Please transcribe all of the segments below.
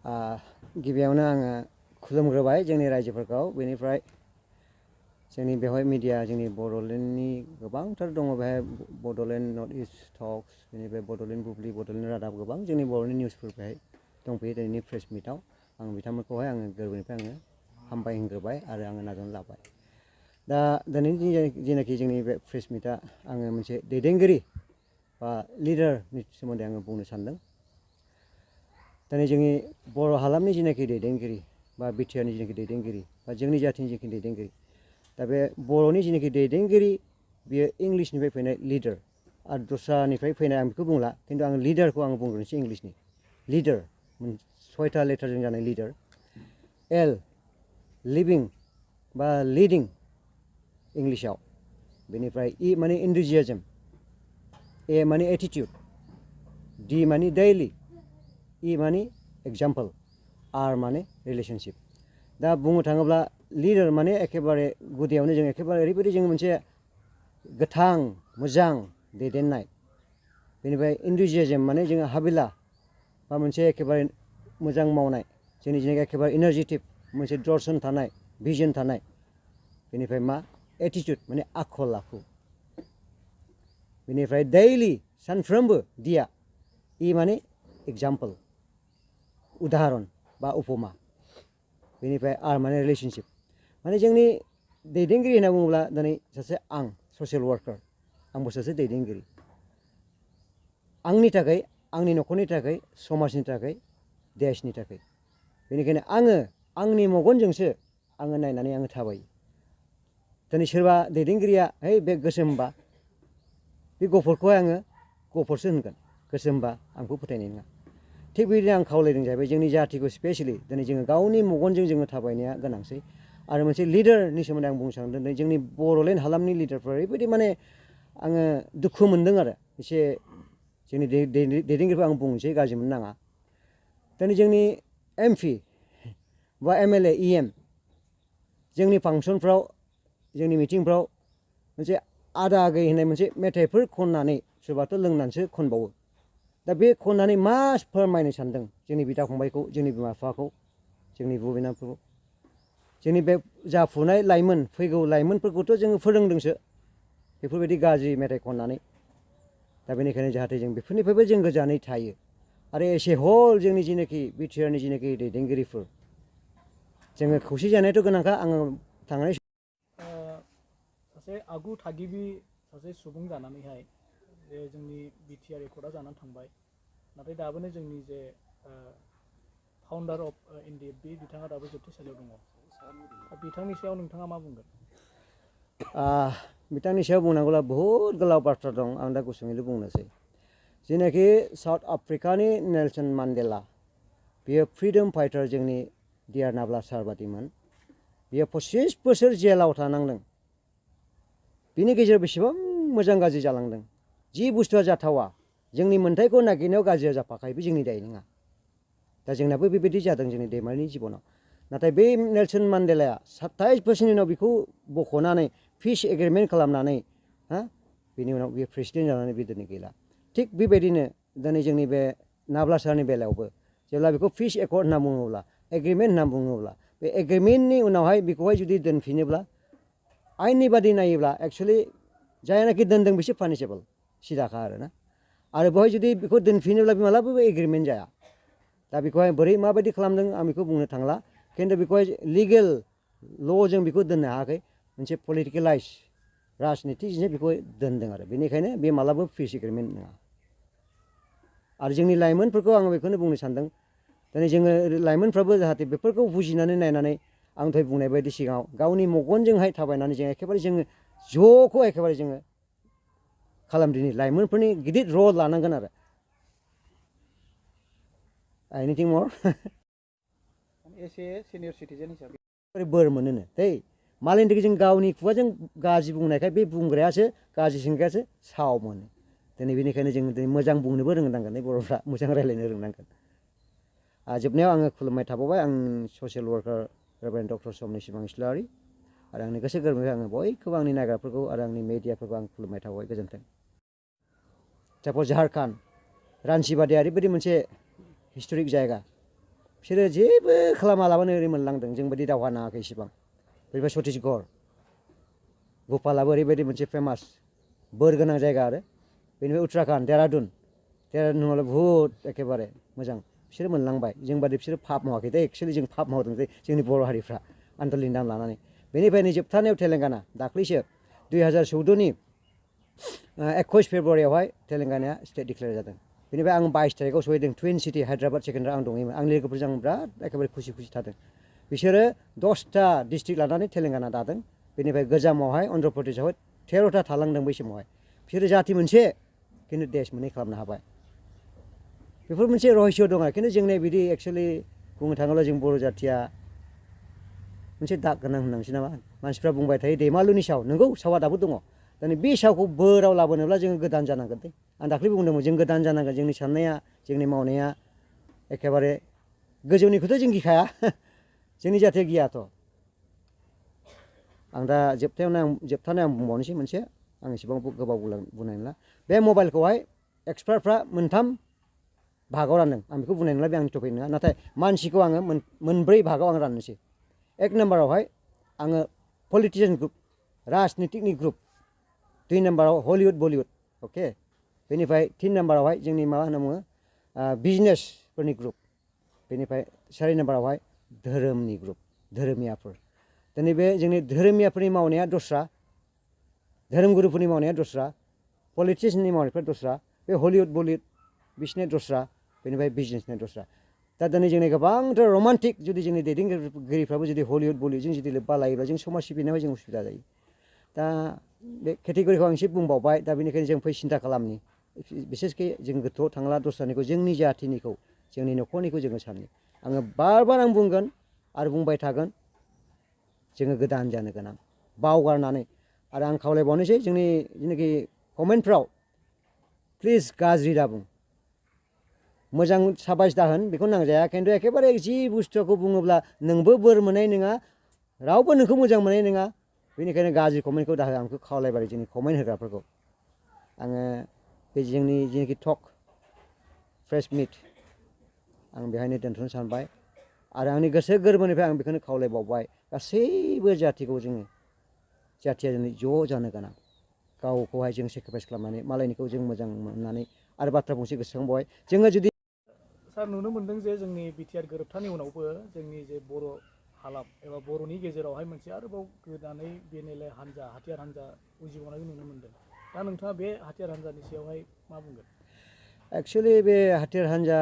गिबियावनो आङो खुलुमग्रोबाय जोंनि रायजोफोरखौ बेनिफ्राय जोंनि बेवहाय मिडिया जोंनि बड'लेण्डनि गोबांथार दङ बेहाय बड'लेण्ड नर्थ इस्ट टक्स बेनिफ्राय बड'लेण्ड बुब्लि बड'लेण्ड रादाब गोबां जोंनि बर'नि निउसफोर बेहाय दंफैयो दिनैनि प्रेस मिटआव आं बिथांमोनखौहाय आङो गोरबोनिफ्राय आङो हामबाय होनग्रोबाय आरो आङो नाजावनानै लाबाय दा दिनैनि जेनाखि जोंनि बे प्रेस मिटआ आङो मोनसे दैदेनगिरि बा लिडारनि सोमोन्दै आङो बुंनो सानदों दिनै जोंनि बर' हालामनि जेनाखि दैदेनगिरि बा बिटिआरनि जेनाखि दैदेनगिरि बा जोंनि जाथिनि जेनाखि दैदेनगिरि दा बे बर'नि जेनाखि दैदेनगिरि बियो इंलिसनिफ्राय फैनाय लिडार आरो दस्रानिफ्राय फैनाय आं बेखौ बुंला खिन्थु आं लिडारखौ आं बुंग्रोनोसै इंलिसनि लिडार 6टा लेटारजों जानाय लिडार एल लिभिं बा लिडिं इंलिसाव बेनिफ्राय इ माने इन्थुजियाजम ए माने एटिटिउड डि माने डेइलि इ माने एग्जाम्पल आर माने रिलेशनशिप दा बुंनो थाङोब्ला लिडार माने एखेबारे गुदियावनो जों एखेबारे ओरैबायदि जों मोनसे गोथां मोजां दैदेननाय बेनिफ्राय इन्थुजियाजम माने जोङो हाबिला बा मोनसे एखेबारे मोजां मावनाय जोंनि जेनाखि एखेबारे इनारजेटिक मोनसे दर्शन थानाय भिजन थानाय बेनिफ्राय मा एटिटिउड माने आखल आखु बेनिफ्राय डेइलि सानफ्रोमबो दिया इ माने एग्जाम्पल उदाहरन बा उपमा बेनिफ्राय आर माने रिलेशनशिप माने जोंनि दैदेनगिरि होनना बुङोब्ला दिनै सासे आं ससियेल वार्कार आंबो सासे दैदेनगिरि आंनि थाखाय आंनि न'खरनि थाखाय समाजनि थाखाय देशनि थाखाय बेनिखायनो आङो आंनि मेगनजोंसो आङो नायनानै आङो थाबायो दिनै सोरबा दैदेनगिरिया है बे गोसोमबा बे गफुरखौहाय आङो गफुरसो होनगोन गोसोमबा आंखौ फोथायनाय नङा थिग बेबायदिनो आं खावलायदों जाहैबाय जोंनि जाथिखौ स्पेसियेलि दिनै जोङो गावनि मेगनजों जोङो थाबायनाया गोनांसै आरो मोनसे लिडारनि सोमोन्दै आं बुंनो सानदों दिनै जोंनि बड'लेण्ड हालामनि लिडारफ्रा ओरैबायदि माने आङो दुखु मोनदों आरो एसे जोंनि दैदेनगिरिखौ आं बुंनोसै गाज्रि मोननो नाङा दिनै जोंनि एमपि बा एमएलए इएम जोंनि फांसनफ्राव जोंनि मिटिंफ्राव मोनसे आदा आगै होननाय मोनसे मेथाइफोर खननानै सोरबाथ' लोंनानैसो खनबावो दा बे खननानै मा फोरमायनो सानदों जोंनि बिदा फंबायखौ जोंनि बिमा बिफाखौ जोंनि बिब' बिनानावफोरखौ जोंनि बे जाफुनाय लाइमोन फैगौ लाइमोनफोरखौथ' जोङो फोरोंदोंसो बेफोरबायदि गाज्रि मेथाइ खननानै दा बेनिखायनो जाहाथे जों बेफोरनिफ्रायबो जों गोजानै थायो आरो एसे हल जोंनि जेनाखि बिटिआरनि जेनाखि दैदेनगिरिफोर जोङो खौसे जानायाथ' गोनांखा आङो थांनाय सासे आगु थागिबि सासे सुबुं जानानैहाय जे जोंनि बिटिआर एकर्डआ जानानै थांबाय नाथाय दाबोनो जोंनि जे फाउन्डार अफ एनडिएफबि बिथाङा दाबो जोबथेसालियाव दङ बिथांनि सायाव नोंथाङा मा बुंगोन बिथांनि सायाव बुंनांगौब्ला बहुद गोलाव बाथ्रा दं आं दा गुसुङैल' बुंनोसै जेनाखि साउथ आफ्रिकानि नेलसन मान्डेला बियो फ्रिडम फाइटार जोंनि डियार नाब्ला सार बादिमोन बियो 25 बोसोर जेलाव थानांदों बिनि गेजेराव बेसेबां मोजां गाज्रि जालांदों जि बुस्थुआ जाथावा जोंनि मोन्थाइखौ नागिरनायाव गाज्रिया जाफाखायो बे जोंनि दाय नङा दा जोंनाबो बेबायदि जादों जोंनि दैमारिनि जिबनाव नाथाय बे नेलसन मान्डेलाया 27 बोसोरनि उनाव बेखौ बख'नानै पिस एग्रिमेन्ट खालामनानै बिनि उनाव बियो प्रेसिडेन्ट जानानै बे दिनै गैला थिग बेबायदिनो दिनै जोंनि बे नाब्ला सारनि बेलायावबो जेब्ला बेखौ पिस एकर्ड होनना बुङोब्ला एग्रिमेन्ट होनना बुङोब्ला बे एग्रिमेन्टनि उनावहाय बेखौहाय जुदि दोनफिनोब्ला आयेननि बादि नायोब्ला एक्सुवेलि जायनाखि दोनदों बिसोर पानिसेबल सिदाखा आरोना आरो बेवहाय जुदि बेखौ दोनफिनोब्ला मालाबाबो एग्रिमेन्ट जाया दा बेखौहाय बोरै माबायदि खालामदों आं बेखौ बुंनो थांला खिन्थु बेखौहाय लिगेल ल'जों बेखौ दोननो हायाखै मोनसे पलिटिकेलाइज राजनितिजोंसो बेखौ दोनदों आरो बेनिखायनो बे मालाबाबो पिस एग्रिमेन्ट नङा आरो जोंनि लाइमोनफोरखौ आङो बेखौनो बुंनो सानदों दिनै जोङो लाइमोनफ्राबो जाहाथे बेफोरखौ बुजिनानै नायनानै आं दहाय बुंनाय बायदि सिगाङाव गावनि मेगनजोंहाय थाबायनानै जों एखेबारे जोङो ज'खौ एखेबारे जोङो खालामदिनि लाइमोनफोरनि गिदिर रल लानांगोन आरो एनिथिं मर एसे सिनियर सिटिजेन हिसाबै बोर मोनोनो दै मालायनि थाखाय जों गावनि खुगाजों गाज्रि बुंनायखाय बे बुंग्रायासो गाज्रि सोंग्रायासो साव मोनो दिनै बेनिखायनो जों दिनै मोजां बुंनोबो रोंनांगोन बर'फ्रा मोजां रायज्लायनो रोंनांगोन जोबनायाव आङो खुलुमनाय थाबावबाय आं ससियेल वार्कार रेभारेन्ड डक्टर समनि सिमां इस्लारि आरो आंनि गोसो गोरबोनिफ्राय आङो बयखौबो आंनि नायग्राफोरखौ आरो आंनि मेडियाफोरखौ आं खुलुमनाय थाबाय गोजोन्थों साप'ज झारखान्ड रान्चि बादिया ओरैबायदि मोनसे हिस्ट'रिक जायगा बिसोरो जेबो खालामालाबानो ओरै मोनलांदों जोंबायदि दावहा नाङाखै इसिबां बेनिफ्राय छत्तीसगढ़ भुपालाबो ओरैबायदि मोनसे फेमास बोर गोनां जायगा आरो बेनिफ्राय उत्तराखन्ड देरादुन नङाब्ला बुहुद एखेबारे मोजां बिसोरो मोनलांबाय जोंबादि बिसोरो फाप मावाखै दे एक्सुवेलि जों फाप मावदों जे जोंनि बर' हारिफ्रा आन्दलिन नाम लानानै बेनिफ्रायनो जोबथानायाव तेलेंगाना दाख्लैसो 2014नि 21 फेब्रुवारियावहाय तेलेंगानाया स्टेट डिक्लेयार जादों बेनिफ्राय आं 22 तारिखआव सहैदों टुइन सिटि हायद्राबाद सेकेन्डाराव आं दङमोन आंनि लोगोफोरजों आं बिराद एखेबारे खुसि थादों बिसोरो 10टा डिस्ट्रिक्ट लानानै तेलेंगाना दादों बेनिफ्राय गोजामावहाय अन्ध्र प्रदेशआवहाय 13टा थालांदों बै समावहाय बिसोरो जाथि मोनसे खिन्थु देश मोननै खालामनो हाबाय बेफोर मोनसे रहस्य दं आरो खिन्थु जोंनि बिदि एक्सुवेलि बुंनो थाङोब्ला जों बर' जाथिया मोनसे दाग गोनां होननांसै नामा मानसिफ्रा बुंबाय थायो दैमालुनि साव नंगौ सावा दाबो दङ दानि बे सावखौ बोराव लाबोनोब्ला जोङो गोदान जानांगोन दे आं दाख्लै बुंदोंमोन जों गोदान जानांगोन जोंनि साननाया जोंनि मावनाया एखेबारे गोजौनिखौथ' जों गिखाया जोंनि जाथिया गियाथ' आं दा जोबथानायाव आं बुंबावनोसै मोनसे आं एसेबां गोबाव बुंनाय नंला बे मबाइलखौहाय एक्सपार्टफ्रा 3 भागाव रानदों आं बेखौ बुंनाय नंला बे आंनि टपिक नङा नाथाय मानसिखौ आङो 4 भागाव आं राननोसै 1 नाम्बारावहाय आङो पलिटिशियान ग्रुप राजनितिकनि ग्रुप 2 नाम्बाराव हलिउड बलिउड अके बेनिफ्राय 3 नाम्बारावहाय जोंनि मा होनना बुङो बिजनेसफोरनि ग्रुप बेनिफ्राय 4 नाम्बारावहाय धोरोमनि ग्रुप धोरोमियाफोर दिनै बे जोंनि धोरोमियाफोरनि मावनाया दस्रा धोरोमगुरुफोरनि मावनाया दस्रा पलिटिशियाननि मावनायफ्रा दस्रा बे हलिउड बलिउड बिसोरनिया दस्रा बेनिफ्राय बिजनेसनिया दस्रा दा दिनै जोंनि गोबांथार रमान्टिक जुदि जोंनि दैदेनगिरिफ्राबो जुदि हलिउड बलिउडजों जुदि लोब्बा लायोब्ला जों समाज सिबिनायाव जों उसुबिदा जायो दा बे केटेगरिखौ आं एसे बुंबावबाय दा बेनिखायनो जों फै सिन्था खालामनि बिसेसके जों गोथौआव थांला दस्रानिखौ जोंनि जाथिनिखौ जोंनि न'खरनिखौ जोङो साननि आङो बार आं बुंगोन आरो बुंबाय थागोन जोङो गोदान जानो गोनां बावगारनानै आरो आं खावलायबावनोसै जोंनि जेनाखि कमेन्टफ्राव प्लिज गाज्रि दाबुं मोजां साबायस दाहोन बेखौ नांजाया खिन्थु एखेबारे जि बुस्थुखौ बुङोब्ला नोंबो बोर मोननाय नङा रावबो नोंखौ मोजां मोननाय नङा बेनिखायनो गाज्रि कमेन्टखौ दाहो आं बेखौ खावलायबाय जोंनि कमेन्ट होग्राफोरखौ आङो बे जोंनि जेनाखि टक फ्रेश मिट आं बेहायनो दोनथ'नो सानबाय आरो आंनि गोसो गोरबोनिफ्राय आं बेखौनो खावलायबावबाय गासैबो जाथिखौ जोङो जाथिया जोंनि ज' जानो गोनां गावखौहाय जों सेक्रिफाइस खालामनानै मालायनिखौ जों मोजां मोननानै आरो बाथ्रा बुंसे गोसोखांबावबाय जोङो जुदि सार नुनो मोनदों जे जोंनि बिटिआर गोरोबथानि उनावबो जोंनि जे बर' हालाम एबा बर'नि गेजेरावहाय मोनसे आरोबाव गोदानै बेनेले हान्जा हाथियार हान्जा उजिबावनायखौ नुनो मोनदों दा नोंथाङा बे हाथियार हान्जानि सायावहाय मा बुंगोन एक्सुवेलि बे हाथियार हान्जा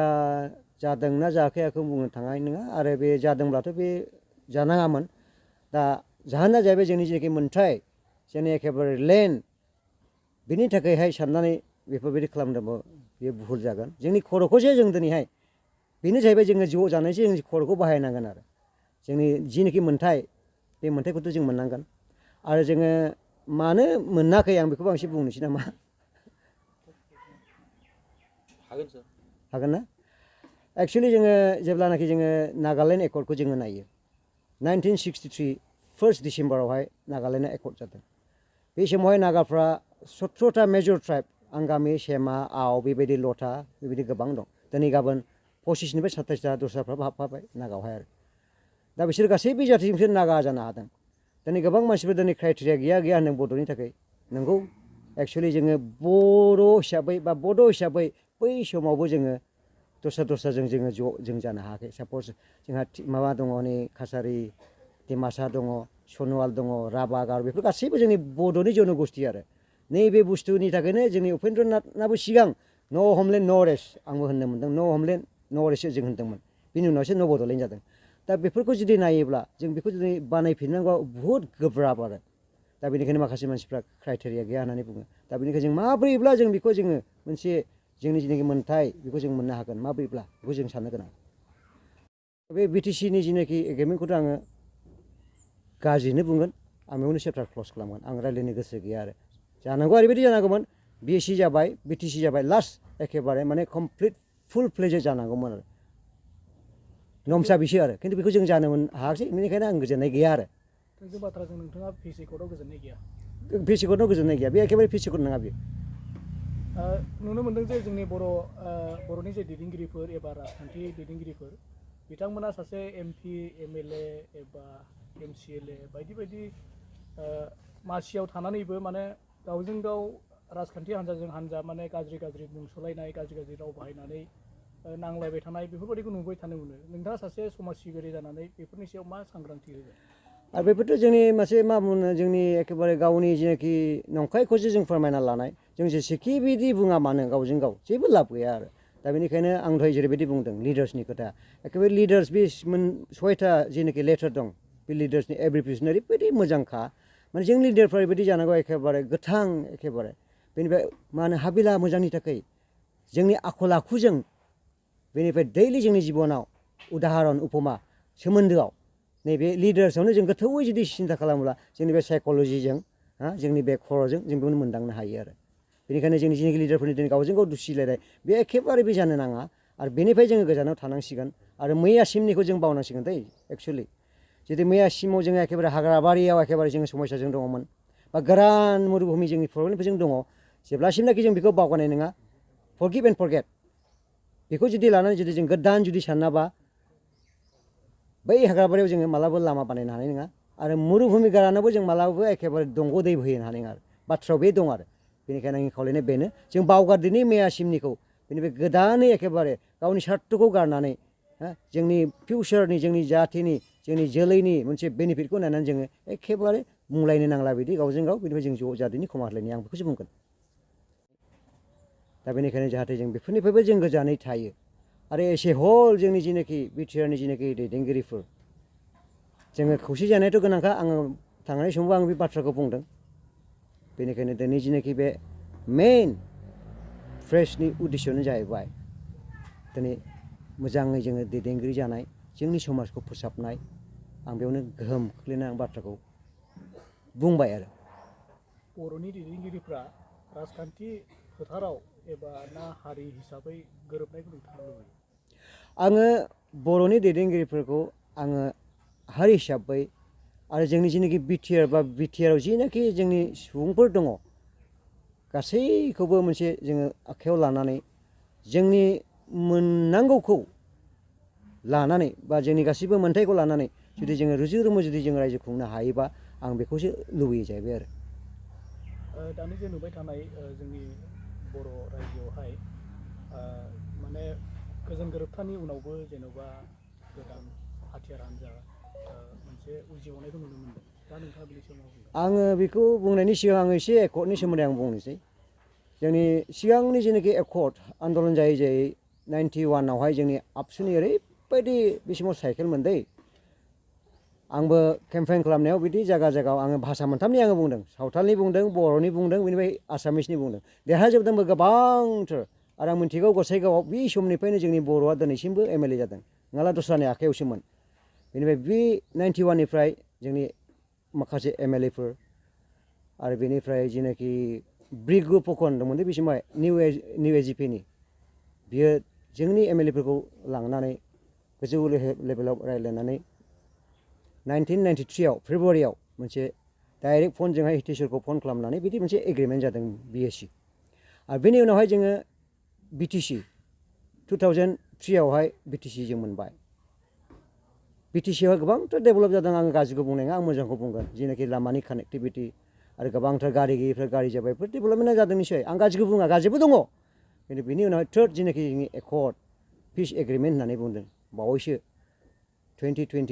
जादोंना जायाखै आंखौ बुंनो थांनाय नङा आरो बे जादोंब्लाथ' बे जानाङामोन दा जाहोना जाहैबाय जोंनि जेनाखि मोन्थाय जोंनि एखेबारे लेन्ड बिनि थाखायहाय साननानै बेफोरबायदि खालामदोंबो बेयो भुल जागोन जोंनि खर'खौसो जों दिनैहाय बेनो जाहैबाय जोङो ज' जानायसो जों खर'खौ बाहायनांगोन आरो जोंनि जिनाखि मोन्थाय बे मोन्थायखौथ' जों मोननांगोन आरो जोङो मानो मोनाखै आं बेखौबो आं एसे बुंनोसै नामा हागोन ना एक्सुवेलि जोङो जेब्लानाखि जोङो नागालेण्ड एकर्डखौ जोङो नायो 1963 1 डिसेम्बरावहाय नागालेण्डआ एकर्ड जादों बे समावहाय नागाफ्रा 17टा मेजर ट्राइब आंगामि सेमा आव बेबायदि लटा बेबायदि गोबां दं दिनै गाबोन 25निफ्राय 27टा दस्राफ्राबो हाबफाबाय नागावहाय आरो दा बिसोर गासैबो जाथिजोंसो नागा जानो हादों दिनै गोबां मानसिफोर दिनै क्राइटेरिया गैया होनदों बड'नि थाखाय नंगौ एक्सुवेलि जोङो बर' हिसाबै बा बड' हिसाबै बै समावबो जोङो दस्राजों जोङो जों जानो हायाखै साप'ज जोंहा माबा दङ नै कासारि डिमासा दङ सन'वाल दङ राभा गार बेफोर गासैबो जोंनि बड'नि जन'गस्थि आरो नैबे बुस्थुनि थाखायनो जोंनि उपेन्द्रनाथनाबो सिगां न' हमलेण्ड न' रेस्ट आंबो होननो मोनदों न' हमलेण्ड न' रेस्ट जों होनदोंमोन बिनि उनावसो न' बड'लेण्ड जादों दा बेफोरखौ जुदि नायोब्ला जों बेखौ जुदि बानायफिननांगौ बुहुद गोब्राब आरो दा बेनिखायनो माखासे मानसिफ्रा क्राइटेरिया गैया होननानै बुङो दा बेनिखायनो जों माब्रैब्ला जों बेखौ जोङो मोनसे जोंनि जेनाखि मोन्थाय बेखौ जों मोननो हागोन माब्रैब्ला बेखौ जों साननो गोनां बे बिटिसिनि जेनाखि एग्रिमेन्टखौथ' आङो गाज्रिनो बुंगोन आं बेयावनो चेप्टार क्ल'ज खालामगोन आं रायज्लायनो गोसो गैया आरो जानांगौ ओरैबायदि जानांगौमोन बिएससि जाबाय बिटिसि जाबाय लास्ट एखेबारे माने कमप्लिट फुल फ्लेजेड जानांगौमोन आरो नमसा बिसो आरो खिन्थु बेखौ जों जानो हायाखिसै बेनिखायनो आं गोजोननाय गैया आरो थोंजों बाथ्राजों नोंथाङा पिसि कर्टआव गोजोननाय गैया पिसि कर्टआव गोजोननाय गैया बे एखेबारे पिसि कर्ट नङा बेयो नुनो मोनदों जे जोंनि बर'नि जे दैदेनगिरिफोर एबा राजखान्थि दैदेनगिरिफोर बिथांमोना सासे MP MLA एबा MCLA बायदि बायदि मासियाव थानानैबो माने गावजों गाव राजखान्थि हान्जाजों हान्जा माने गाज्रि गाज्रि मुंसलायनाय गाज्रि गाज्रि राव बाहायनानै नांलायबाय थानाय बेफोरबायदिखौ नुबाय थानो मोनो नोंथाङा सासे समाज सिबियारि जानानै बेफोरनि सायाव मा सांग्रांथि होगोन आरो बेफोरथ' जोंनि मोनसे मा बुङो जोंनि एखेबारे गावनि जेनाखि नंखायखौसो जों फोरमायना लानाय जों जेसेखि बिदि बुङा मानो गावजों गाव जेबो लाब गैया आरो दा बेनिखायनो आं दहाय जेरैबायदि बुंदों लिडार्सनि खोथा एखेबारे लिडार्स बे सयथा जेनाखि लेटार दं बे लिडार्सनि एब्रिभिएसन ओरैबायदि मोजांखा माने जों लिडारफ्रा ओरैबायदि जानांगौ एखेबारे गोथां एखेबारे बेनिफ्राय मा होनो हाबिला मोजांनि थाखाय जोंनि आखल आखुजों बेनिफ्राय दैलि जोंनि जिबनाव उदाहरन उपमा सोमोन्दोआव नैबे लिडार्सआवनो जों गोथौवै जुदि सिन्था खालामोब्ला जोंनि बे साइक'लजिजों जोंनि बे खर'जों जों बेखौनो मोनदांनो हायो आरो बेनिखायनो जोंनि जेनाखि लिडारफोरनि दिनै गावजों गाव दुसिलायनाय बे एखेबारे बे जानो नाङा आरो बेनिफ्राय जोङो गोजानाव थानांसिगोन आरो मैयासिमनिखौ जों बावनांसिगोन दै एक्सुवेलि जुदि मैयासिमाव जोङो एखेबारे हाग्रा बारियाव एखेबारे जोङो समस्याजों दङमोन बा गोरान मरुभूमि जोंनि प्रब्लेमफोरजों दङ जेब्लासिमनाखि जों बेखौ बावगारनाय नङा फरगिभ एन्ड फरगेट बेखौ जुदि लानानै जुदि जों गोदान जुदि सानाबा बै हाग्राबारियाव जोङो मालाबा लामा बानायनो हानाय नङा आरो मरुभूमि गोरानावबो जों मालाबाबो एखेबारे दंग' दै बोहैनो हानाय नङा आरो बाथ्रायाव बे दं आरो बेनिखायनो आंनि खावलायनाय बेनो जों बावगारदिनि मैयासिमनिखौ बेनिफ्राय गोदानै एखेबारे गावनि स्वार्थखौ गारनानै जोंनि फिउचारनि जोंनि जाथिनि जोंनि जोलैनि मोनसे बेनिफिटखौ नायनानै जोङो एखेबारे बुंलायनो नांला बिदि गावजों गाव बेनिफ्राय जों ज' जादोनि खमा होलायनाय आं बेखौसो बुंगोन दा बेनिखायनो जाहाथे जों बेफोरनिफ्रायबो जों गोजानै थायो आरो एसे हल जोंनि जेनाखि बिटिआरनि जेनाखि दैदेनगिरिफोर जोङो खौसे जानायाथ' गोनांखा आङो थांनाय समावबो आं बे बाथ्राखौ बुंदों बेनिखायनो दिनै जेनाखि बे मेइन फ्रेसनि उद्देश्यआनो जाहैबाय दिनै मोजाङै जोङो दैदेनगिरि जानाय जोंनि समाजखौ फोसाबनाय आं बेयावनो गोहोम खोख्लैनाय आं बाथ्राखौ बुंबाय आरो बर'नि दैदेनगिरिफ्रा राजखान्थि फोथाराव एबा ना हारि हिसाबै गोरोबनायखौ नोंथाङा लुबैयो आङो बर'नि दैदेनगिरिफोरखौ आङो हारि हिसाबै आरो जोंनि जेनाखि बिटिआराव जिनाखि जोंनि सुबुंफोर दङ गासैखौबो मोनसे जोङो आखायाव लानानै जोंनि मोननांगौखौ लानानै बा जोंनि गासैबो मोन्थायखौ लानानै जुदि जोङो रुजु रुमु जुदि जों रायजो खुंनो हायोबा आं बेखौसो लुबैयो जाहैबाय आरो दानि जे नुबाय थानाय जोंनि बर' रायजोआवहाय माने गोजोन गोरोबथानि उनावबो जेन'बा गोदान हाथियार हान्जा मोनसे उजिबावनायखौ नुनो मोनदों दा नोंथाङा बेनि सायाव मा बुंगोन आङो बेखौ बुंनायनि सिगां आङो एसे एकर्डनि सोमोन्दै आं बुंनोसै जोंनि सिगांनि जेनाखि एकर्ड आन्दलन जायै जायै 91आवहाय जोंनि आबसुनि ओरैबायदि बे समाव साइकेल मोनदै आंबो केम्पेइन खालामनायाव बिदि जायगा जायगायाव आङो भाषा मोनथामनि आङो बुंदों सावथालनि बुंदों बर'नि बुंदों बेनिफ्राय आसामिसनि बुंदों देरहाजोबदोंबो गोबांथार आरो आं मिथिगौ गसाइगावआव बे समनिफ्रायनो जोंनि बर'आ दिनैसिमबो एमएलए जादों नङाब्ला दस्रानि आखायावसोमोन बेनिफ्राय बे 91निफ्राय जोंनि माखासे एमएलएफोर आरो बेनिफ्राय जेनाखि ब्रिगु फकन दंमोन बे समाव निउ एजिपिनि बियो जोंनि एमएलएफोरखौ लांनानै गोजौ लेभेलाव रायज्लायनानै 1993आव फेब्रुवारियाव मोनसे डाइरेक्ट फनजोंहाय हितेश्वरखौ फन खालामनानै बिदि मोनसे एग्रिमेन्ट जादों बिएसि आरो बेनि उनावहाय जोङो बिटिसि 2003आवहाय बिटिसि जों मोनबाय बिटिसिआवहाय गोबांथार डेभेलप जादों आङो गाज्रिखौ बुंनाय नङा आं मोजांखौ बुंगोन जेनाखि लामानि कानेक्टिभिटि आरो गोबांथार गारि गैयिफ्रा गारि जाबाय बेफोर डेभेलपमेन्टआ जादों निश्चय आं गाज्रिखौ बुङा गाज्रिबो दङ खिन्थु बेनि उनावहाय थार्ड जेनाखि जोंनि एकर्ड पिस एग्रिमेन्ट होननानै बुंदों बावैसो 2020